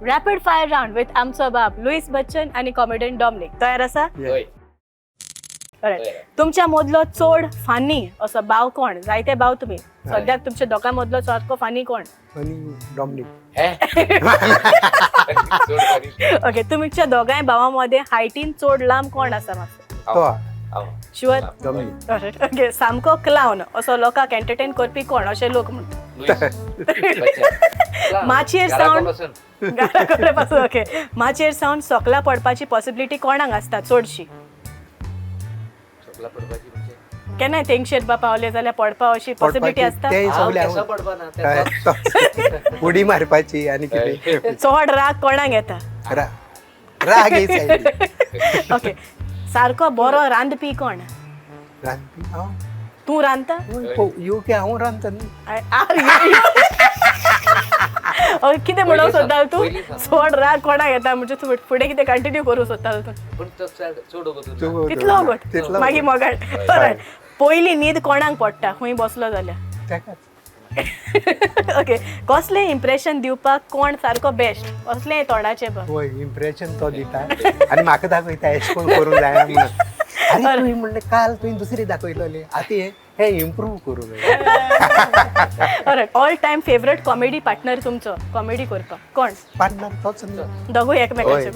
Rapid fire round with आमचो बाब Luis Bachchan आणि कॉमेडियन डॉमनिक. तयार आसा? हय. Alright. तुमच्या मदलो चड फानी असो भाव कोण? जायते भाव तुमी, सद्याक तुमच्या दोगां मदलो सारको फानी कोण? आनी डॉमनिक. हे? चड बरी. ओके, तुमच्या दोगांय भावां मदें हायटीन चड लांब कोण आसा मातसो? तो. हांव. शुअर? डॉमनिक. ओके, सामको क्लावन असो लोकांक एंटरटेन करपी कोण अशें लोक म्हणटा? लुईस बच्चन. माचयेर घरा सावन पासून. घरा पासून. ओके, माचयेर सावन सोकला पडपाची पॉसिबिलिटी कोणाक आसता चडशी? सकला पडपाची म्हणजे? केन्नाय तेंगशेर बा पावले जाल्यार पडपा अशी पॉसिबिलिटी आसता? ते हांव सगळे केसो पडपा ना, तेसो. उडी मारपाची आनी कितें. चड राग कोणाक येता? राग येत सायडीन. ओके, सारको बरो रांदपी कोण? रांदपी हांव. तूं रांदता? येवपी हांव रांदता न्ही. ओके, कितें म्हणूंक सोदता तूं? पयलीं सांग. चड राग कोणाक येता म्हणजे तूं फुडें कितें कंटिन्यू करूंक सोदता तूं? पूण तो चड वगत उरना. तूं- तितलो वगत? तितलो मागीर वगत. मोगाळ. Alright. पयली न्हीद कोणाक पडटा खंय बसलो जाल्यार? तेकाच. ओके, कसलें इम्प्रेशन दिवपाक कोण सारको बेस्ट, कसलें तोंडाचें बा? वय, इम्प्रेशन तो दिता आनी म्हाका दाखयता एशें कोण करूंक जायना म्हणून. आनी तुवें म्हणलें काल तुवें दुसरी दाखयलोली, आतां हें हें इम्प्रूव करूं जाय. Alright, all time favourite comedy partner तुमचो, कॉमेडी करपाक कोण? पार्टनर तोच न्ही. दोगूय एकमेकाचे? हय.